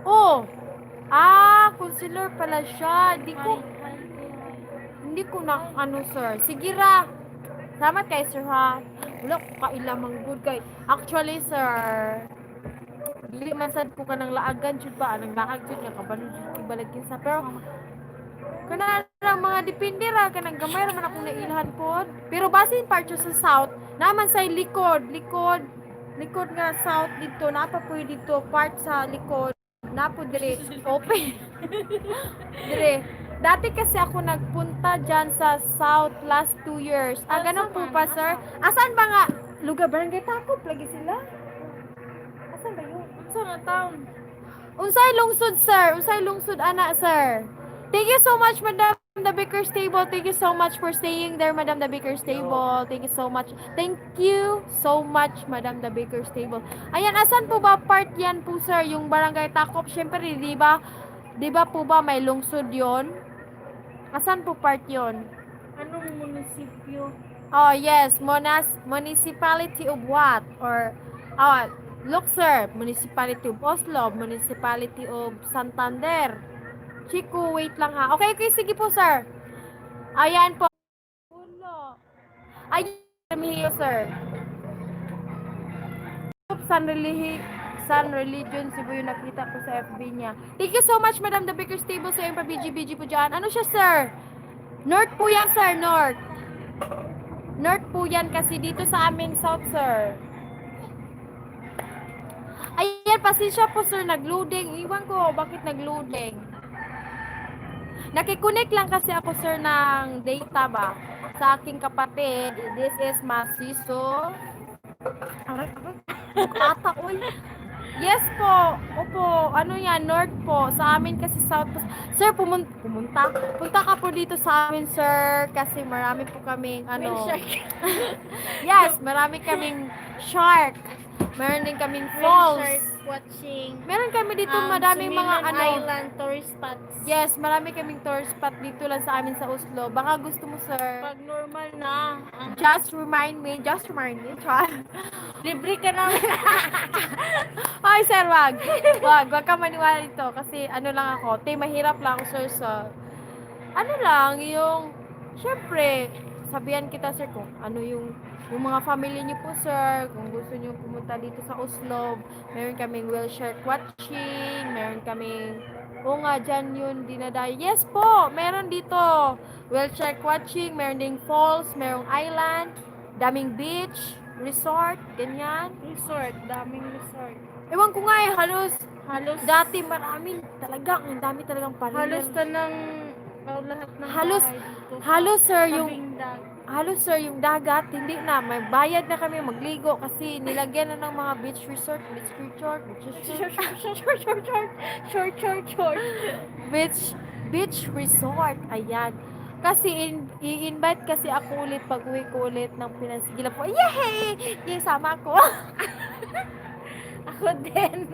Oh! Ah, concealer pala siya. Di ko,
Hi, hi, hi.
Hindi ko na, ano, sir. Sige ra. Salamat kay sir, ha. Wala ko kailamang good kay. Actually, sir, dili man sad ko kanang laagan jud ba anang laag jud nga kabalo jud ko balag kinsa, pero kana lang mga depende ra kanang gamay ra man akong nailhan pod, pero basin part siya sa south naman sa likod likod likod nga south dito naa pa po dito part sa likod na po dire open dire. Dati kasi ako nagpunta dyan sa south last 2 years. Ah, ganun po pa, sir? Asan ba nga lugar? Barangay Takop lagi sila. Asan ba yun?
Unsa nga town?
Unsay lungsod, sir? Unsay lungsod, ana, sir? Thank you so much, Madam. The Baker's Table. Thank you so much for staying there, Madam The Baker's Table. Thank you so much. Thank you so much, Madam The Baker's Table. Ayan, asan po ba part yan po, sir? Yung Barangay Takop? Siyempre, di ba? Di ba po ba may lungsod yon? Asan po part yon?
Anong munisipyo?
Oh, yes. Municipality of what? Or, oh, look, sir. Municipality of Oslo. Municipality of Santander. Chico, wait lang ha. Okay, sige po, sir. Ayan po. Wala. Ay, here, sir. San Religion, Cebu yung nakita ko sa FB niya. Thank you so much, Madam The Baker's Table, sa iyong pa-BG-BG po dyan. Ano siya, sir? North po yan, sir. North. North po yan kasi dito sa amin, south, sir. Ayan, pasensya po, sir. Nag-loading. Iwan ko, bakit nag-loading? Nakikunik lang kasi ako, sir, ng data ba? Sa aking kapatid. This is Masiso. Aray, aray. Tata, uy. Yes po. Opo. Ano yan? North po. Sa amin kasi south po. Sir, pumunta. Punta ka po dito sa amin, sir. Kasi marami po kaming ano.
Whale shark.
Yes, marami kaming shark. Meron din kaming
Whale
falls.
shark watching.
Meron kami dito madaming mga
Sumilon
ano.
Island tourist spots.
Yes, marami kaming tourist spot dito lang sa amin sa Oslo. Baka gusto mo, sir.
Pag normal na, ang
Just remind me, just remind me. Char.
libre ka na.
Ay, sir, wag. Wag, wag ka maniwala dito kasi ano lang ako, te, mahirap lang ako, sir, sa ano lang, yung syempre, sabihan kita, sir, kung ano yung mga family niyo po, sir, kung gusto niyo pumunta dito sa Oslo, meron kaming whale shark watching, meron kaming, oo nga, dyan yun, dinadayo. Yes po, meron dito. Whale shark watching, meron ding falls, merong island, daming beach, resort, ganyan.
Resort, daming resort.
Ewan ko nga eh, halos,
Halos,
dati marami talaga, ang dami talagang pamilya.
halos tanang oh, lahat ng bahay dito.
Halos sir, yung,
Tabing dagat.
halos sir, yung dagat, hindi na, may bayad na kami magligo kasi nilagyan na ng mga beach resort, beach resort, beach resort,
Short, short, short, short, short, short, short, short.
beach, beach resort, ayan. Kasi i-invite kasi ako ulit pag uwi ko ulit ng Pinas. Sige lang po, yay! Yay, sama ako.
Ako din.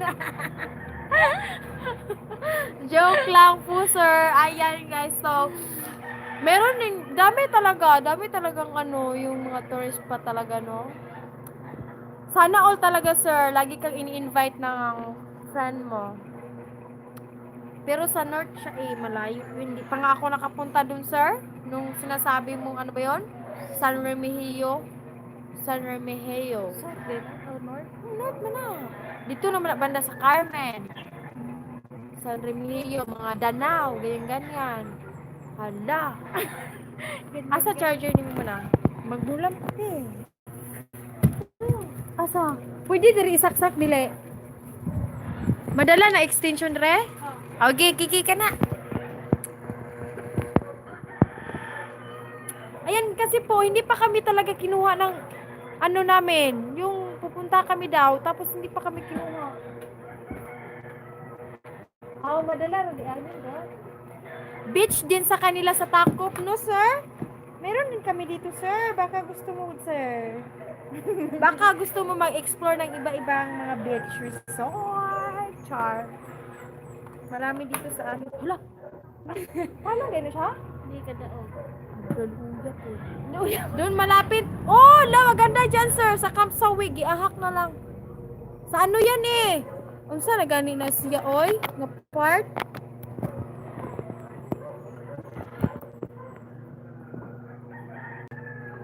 Joke lang po, sir. Ayan, guys. So, meron din, dami talaga, dami talagang ano, yung mga tourist pa talaga, no? Sana all talaga, sir. Lagi kang ini-invite ng friend mo. Pero sa north siya eh, malayo. Hindi pa nga ako nakapunta dun, sir. Nung sinasabi mong ano ba yon? San Remigio. San Remigio.
South din, oh, north.
North man na. Dito naman na banda sa Carmen. San Remigio, mga Danao, ganyan-ganyan. Hala. Asa charger ni mo na? Magbulam pati. Asa? Pwede diri isaksak dili. Madala na extension re? Okay, kiki ka na. Ayan, kasi po, hindi pa kami talaga kinuha ng ano namin. Yung pupunta kami daw, tapos hindi pa kami kinuha. Oh, madala rin. Ano ba? Beach din sa kanila sa Takop, no, sir?
Meron din kami dito, sir. Baka gusto mo, sir.
Baka gusto mo mag-explore ng iba-ibang mga beach resort. Char.
Marami dito sa amin.
Hala. Paano gano'n siya?
Hindi ka daog.
Doon Doon malapit. Oh, la, maganda dyan, sir. Sa Camp Sawi, giahak na lang. Sa ano yan eh? Unsa na gani na siya, oy? Nga part?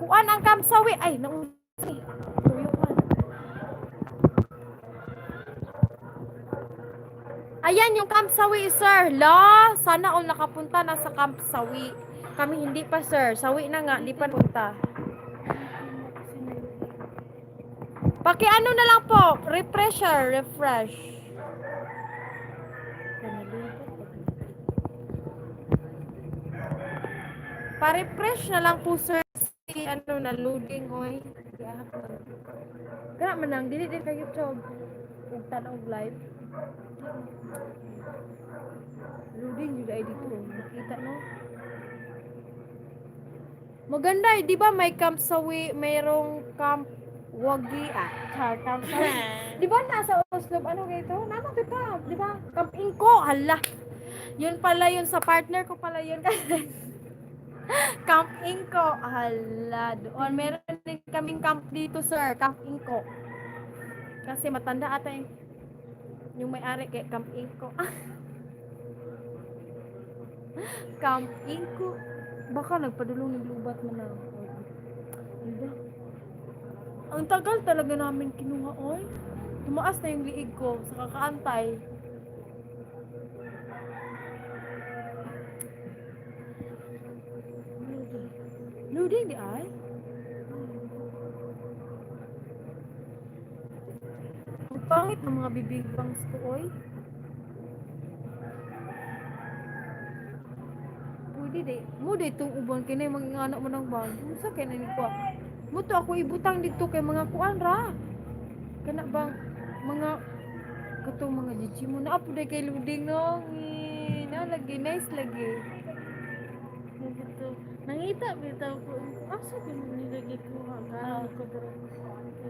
Kuan ang Camp Sawi. Ay, nausi. Tuyo man. Ayan yung Camp Sawi, sir. La, sana all nakapunta na sa Camp Sawi. Kami hindi pa, sir. Sawi na nga, hindi pa punta. Pakiano na lang po, refresher, refresh. Pa-refresh na lang po, sir. Si ano na loading oy. Kana man nang dili din kayo job. Ug tan-og live. Loading jud ay dito. Makita no. Maganda eh, di ba may camp sa wi, mayroong camp Wagi ah, char camp sa. Di ba nasa Oslo, ano kayo ito? Nana to camp, di ba? Camp Inko, hala. Yun pala yun sa partner ko pala yun kasi. Camp Inko, hala. Doon meron din kaming camp dito, sir, Camp Inko. Kasi matanda ata eh. Yung may-ari kay Camp Inko. Camp Inko. Baka nagpadulong ng lubat mo na. Diba? Ang tagal talaga namin kinuha, oy. Tumaas na yung liig ko sa kakaantay. Loading di ay? Ang pangit ng mga bibig bangs ko, oy. Pwede di. Mo di itong uban kinay mga anak mo ng bag. Unsa kay na ni ko? Mo to ako ibutang dito kay mga kuan ra. Kana bang mga katong mga gigi mo na apo day kay loading no. Ngi, na lagi nice lagi.
Dito. Nangita bitaw ko. Asa di mo nila gikuha? Karon ko dira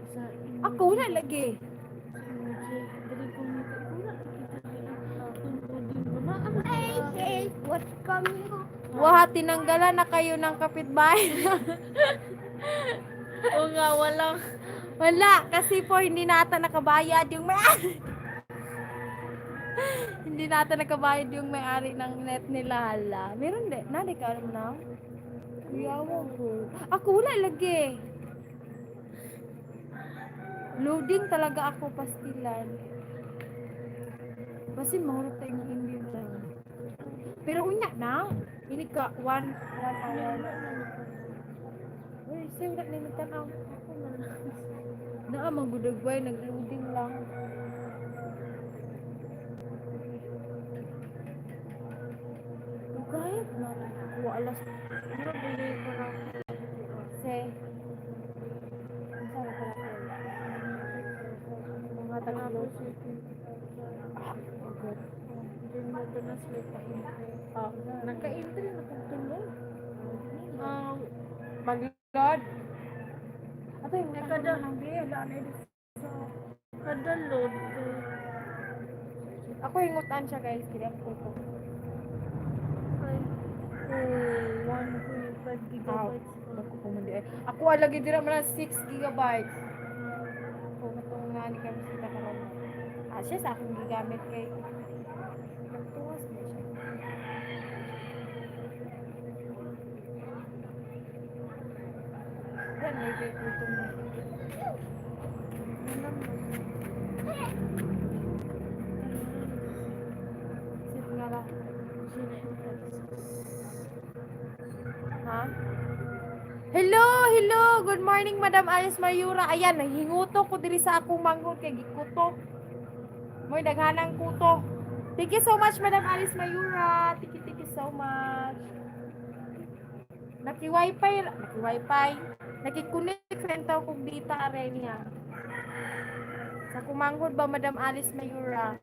sa emoji.
Ako wala lagi.
Sa emoji. Diri ko ngita. Wala kita ang loading mo na. Ano
Hey, hey, what coming?
Wah, tinanggalan na kayo ng kapitbahay.
Oo nga, walang.
Wala, kasi po hindi nata nakabayad yung may-ari. Hindi nata nakabayad yung may-ari ng net nila. Hala. Meron din. Nadi ka alam na? Kuyawa ko. Ako wala lagi. Loading talaga ako pastilan. Basin mahulog tayo ng Indian lang. Pero unya na. Ini ka, 1 hour. Uy, say wala na yung tanaw. Naa, magudagway, nag-loading lang. Ugay, na ako alas
Ano ba ko lang?
se. Unsa na pala ko? Mga taglo. Ah, oh God.
Hindi mo ito na sila pa-entry.
Ah,
Naka-entry na kong tulog.
Mag-load. Ato yung
Kada-
ng beer, wala na yun.
Kada load ko.
Ako yung ngutan siya guys, kaya ko to.
Ay, oh, 1.5 gigabytes.
Dako ko man di ay. Ako alagi dira man 6 gigabytes. Ako katong nga ni kami sila karon. Ah, siya sa akong gigamit kay nagtuwas na siya. Yan, may kay gutom na. Sit nga lang. Ha? Hello, hello. Good morning, Madam Alice Mayura. Ayan, nahinguto ko diri sa akong manghod kay gikuto. Moy daghanang kuto. Thank you so much, Madam Alice Mayura. Thank you so much. Naki-wifi, naki-wifi. Naki-connect rin taw kog data are niya. Sa kumanghod ba, Madam Alice Mayura?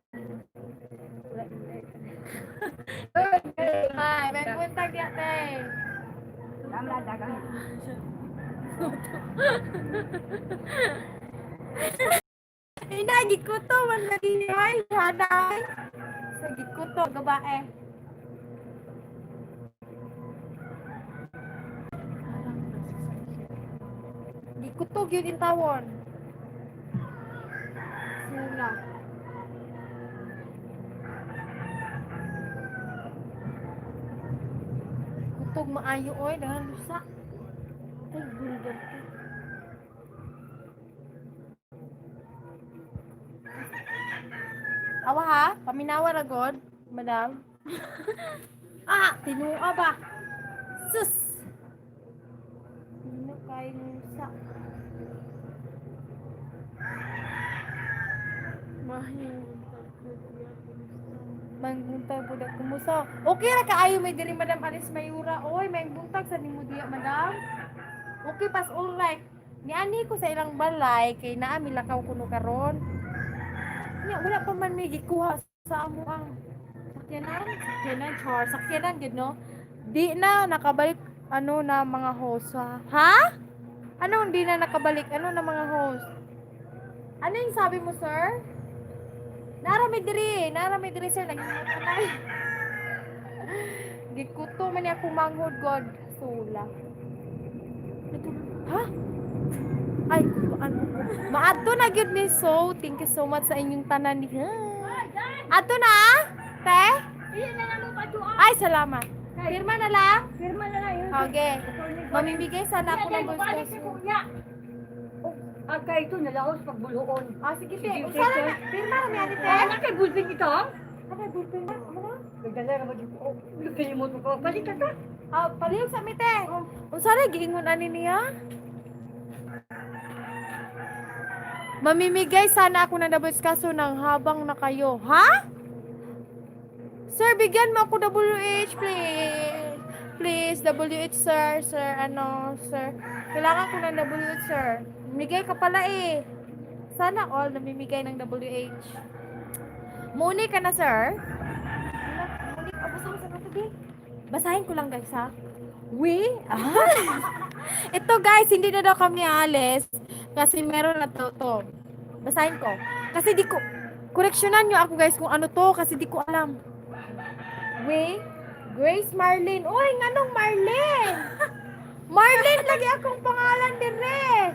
Hi, may buntag yate. Ina, gikuto man lagi ay, haday. Sa gikuto, gabae. Gikuto gyud in tawon. Sula. Kutog maayo oy, dahil lusa.
Ay, bulgar ko.
Awa ha, paminawa ra god, madam. Ah, tinua ba? Sus. Tino kay lusa.
Mahingong ko.
Mangbuntag pud ako kumusta? Okay ra kaayo may diri Madam Alice Mayura. Oy, may buntag sa nimo diya, madam. Okay pas all right. Niani ko sa ilang balay kay naa milakaw kuno karon. Nya wala pa man may gikuha sa amo ang sakyanan, sakyanan char, sakyanan gid no. Di na nakabalik. Ano na mga host, ha? Ha? Ano hindi na nakabalik? Ano na mga host? Ano yung sabi mo, sir? Narami diri, narami diri sir, naghimutan na. Gikuto man niya akong manghod god. Sula. Ha? Ay, ano? Maadto na gyud ni so. Thank you so much sa inyong tanan ni. Adto na? Te? Ay, salamat. Pirma na lang?
Pirma na lang yun.
Okay. Mamimigay sana ako ng gusto.
Ang kay ito, nalaos pagbuluon.
Ah, sige, te.
Sige,
Usara
te.
na. Pirma na mi, ate, te.
Ay, kay bulpin ito?
Ano, bulpin na? Ano na?
Nagdala ka ba dito? Oh, kalimot mo ko. Balik ka ka.
Ah, palihog sa mi, te. Unsa ra giingon ani niya? Mamimigay sana ako ng WH kaso nang habang na kayo. Ha? Sir, bigyan mo ako WH, please. Please, WH, sir. Sir, ano, sir. Kailangan ko ng WH, sir. Migay ka pala eh. Sana all namimigay ng WH. Muni ka na, sir. Muni, abusan mo sa katabi. Basahin ko lang, guys, ha? We? Ah. Ito, guys, hindi na daw kami aalis kasi meron na to, to. Basahin ko. Kasi di ko, correctionan nyo ako, guys, kung ano to kasi di ko alam. We? Grace Marlene. Uy, nganong Marlene? Marlene, lagi akong pangalan dire.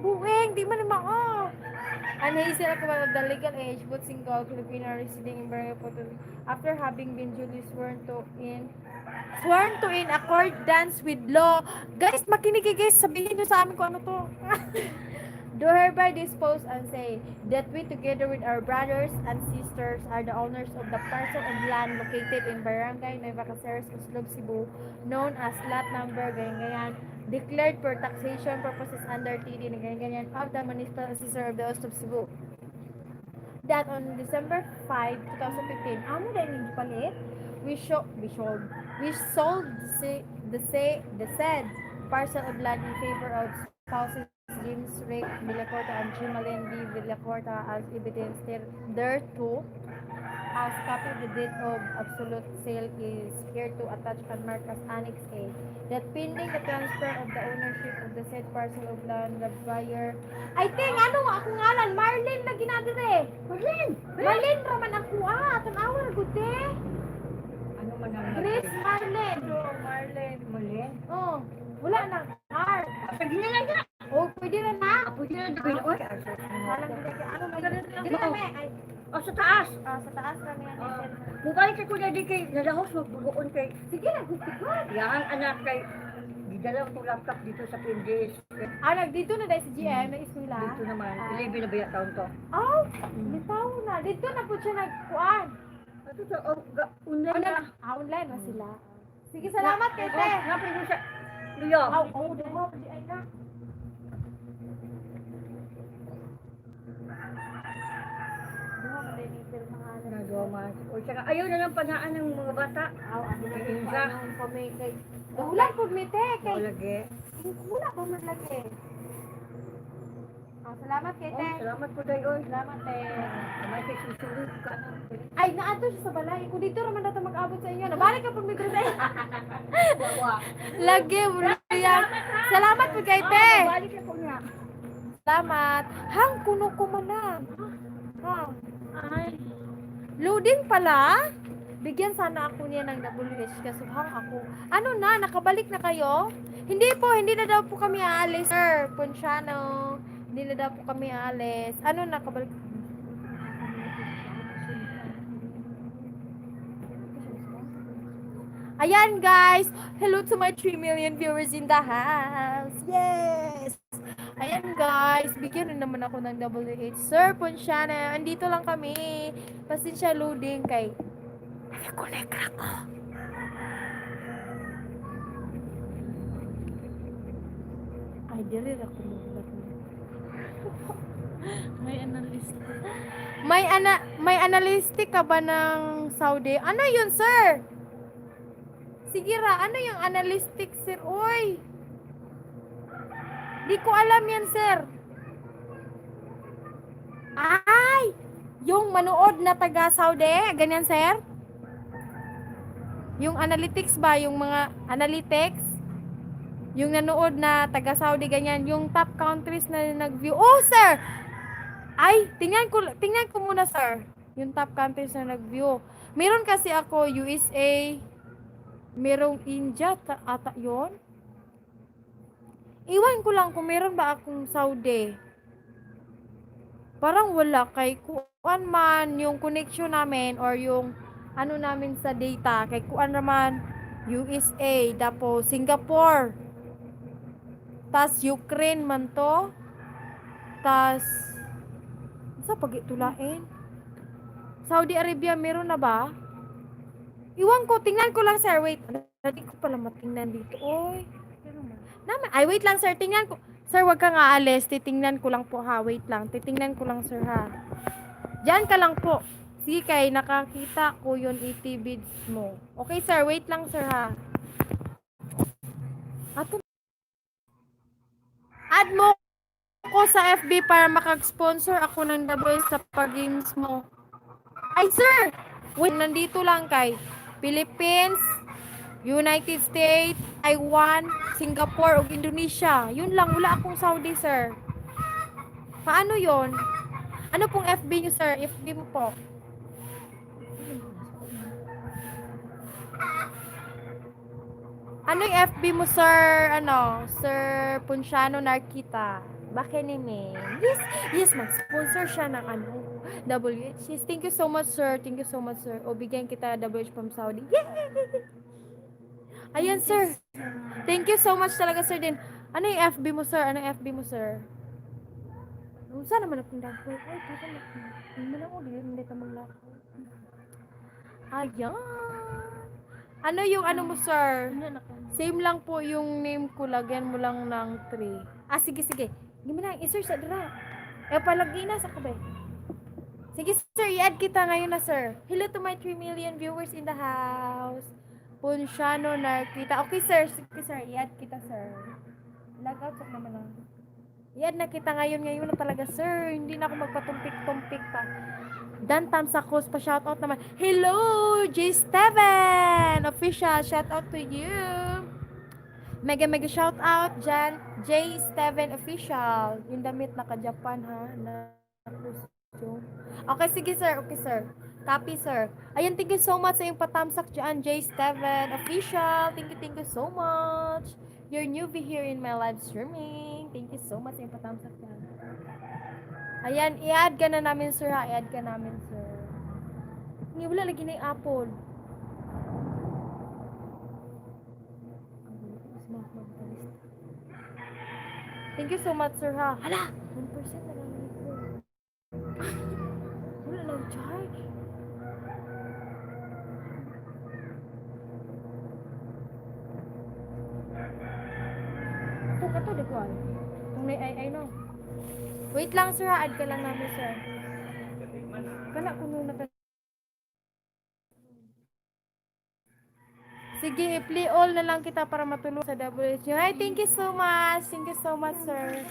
Buwing, di man naman oh. Unhazel ako of the legal age, both single, Filipino residing in Barangay Puto, after having been duly sworn to in accordance with law. Guys, makinig kayo, guys, sabihin nyo sa amin kung ano to. Do hereby dispose and say that we together with our brothers and sisters are the owners of the parcel of land located in Barangay Nueva Caceres, Oslob, Cebu, known as lot number ganyan ganyan, declared for taxation purposes under TD na ganyan ganyan of the municipal assessor of the Oslob, Cebu. That on December 5, 2015, amo dahil yung palit, we sold the said parcel of land in favor of spouses James Rick Villacorta and Chimalyn B. Villacorta as evidence thereto as copy of the deed of absolute sale is hereto attached and marked as Annex A. That pending the transfer of the ownership of the said parcel of land, the buyer. I think, ano ako ngalan? Marlene na ginadire.
Marlene!
Marlene raman ako ah. Tanawa na gud eh.
Ano man ang...
Grace Marlene.
Marlene. Marlene?
Oh, wala na. R.
Pwede na lang na.
Oh, pwede na na.
Pwede na lang. Oy,
Walang gud ano may dili na may ay
Oh, sa taas.
ah, sa taas kami ano.
Ah. Mubalik ka kuya di kay nalahos magbuluon kay
Sige na, gusto ko.
Yang anak kay gidala ko laptop dito sa Pindis.
Ah, nagdito na dahil si GM, nag-eskwela.
Dito naman, 11 na ba yung taon to?
Oh, litaw na. Dito na po siya nagkuan.
Ato sa oh, ga, una na.
Ah, online na sila. Sige, salamat kay te.
Oh, nga pa sa Luyo.
Aw, oh, damo, di ay na. Duha man din yung pirmahan.
Nagawa man. O saka ayaw na lang panaan ng mga bata.
Aw, ano na
Kay
yung
Insa.
panahon kami kay Dahulan po mi te kay
Lagi.
wala pa man lagi. Ah, salamat kay te.
Oh, salamat po tayo. Oy.
Salamat te.
Kamay kay susunod ka.
Ay, naadto siya sa balay. Kung dito raman dato mag-abot sa inyo, nabalik ka pag migro sa inyo. Lagi, yan. Salamat po kay te.
Balik na po niya.
Salamat. Hang, kuno ko man na. Ha?
Ay,
Loading pala? Bigyan sana ako niya ng WH kaso hang ako. Ano na, nakabalik na kayo? Hindi po, hindi na daw po kami aalis, sir. Ponciano. Hindi na daw po kami aalis. Ano, nakabalik? Ayan guys, hello to my 3 million viewers in the house. Yes! Ayan guys, bigyan na naman ako ng WH. Sir Ponciano, andito lang kami. Pasensya loading kay nag-connect ako. Ay, dili ra ko mo.
May analyst.
May analytic ka ba ng Saudi? Ano yun, sir? Sige ra, ano yung analytic, sir? Uy! Di ko alam yan, sir. Ay! Yung manood na taga Saudi, ganyan, sir? Yung analytics ba, yung mga analytics, yung nanood na taga Saudi ganyan, yung top countries na nag-view. Oh, sir! Ay, tingnan ko muna, sir. Yung top countries na nag-view. Meron kasi ako USA, merong India ata 'yon. Iwan ko lang kung meron ba akong Saudi. Parang wala, kay kuan man yung connection namin or yung ano namin sa data, kay kuan naman USA, tapos Singapore, tas Ukraine man to, tas sa pagitulain Saudi Arabia, meron na ba? Iwan ko, tingnan ko lang, sir. Wait, hindi ko pala matingnan dito. Oy. Naman, ay, wait lang, sir, tingnan ko. Sir, wag kang aalis. Titingnan ko lang po ha. Wait lang. Titingnan ko lang, sir, ha. Diyan ka lang po. Sige, kay nakakita ko yun ET bids mo. Okay, sir. Wait lang, sir, ha. Ato. Add mo ko sa FB para makag-sponsor ako ng double sa pag-games mo. Ay, sir! Wait, nandito lang kay Philippines, United States, Taiwan, Singapore, ug Indonesia. Yun lang, wala akong Saudi, sir. Paano yon? Ano pong FB niyo, sir? FB mo po. Ano yung FB mo, sir? Ano? Sir Ponciano Narkita. Bakit ni? Yes, mag-sponsor siya ng ano, WH. Yes, thank you so much, sir. Thank you so much, sir. O, bigyan kita WH from Saudi. Yay! Ayan, sir. Thank you so much talaga, sir, din. Ano yung FB mo, sir? Ano yung FB mo, sir? Saan naman akong dagway? Ay, parang hindi mo lang ulit. Hindi ka maglakaw. Ayan. Ano yung ano mo, sir?
Ano na ka?
Same lang po yung name ko. Lagyan mo lang ng 3. Ah, sige, sige. Hindi mo na. I-search sa dira. Eh, palagi na sa kabay. Sige, sir. I-add kita ngayon na, sir. Hello to my 3 million viewers in the house. Ponciano Narkita. Okay, sir. Sige, sir. I-add kita, sir. Log out sa naman lang. I-add na kita ngayon. Ngayon na talaga, sir. Hindi na ako magpatumpik-tumpik pa. Dan Tamsakos pa shoutout naman. Hello, J. Steven! Official, shoutout to you. Mega mega shoutout Jan J. Steven Official. Yung damit naka-Japan ha na costume. Okay, sige, sir. Okay, sir. Copy, sir. Ayun, thank you so much sa iyong patamsak dyan, J. Steven Official. Thank you so much. You're newbie here in my live streaming. Thank you so much sa iyong patamsak dyan. Ayan, i-add ka na namin, sir, ha. I-add ka namin, sir. Hindi, wala lagi na yung apple. Thank you so much, sir, ha. Hala! 1% na lang nito. Wala lang charge. Ito ka to, di ko alam. Kung may ay ay no. Wait lang, sir, ha. Add ka lang namin, sir. Kana kuno na ka. Sige, i-play all na lang kita para matulog sa WHO. Hi, thank you so much. Thank you so much, sir.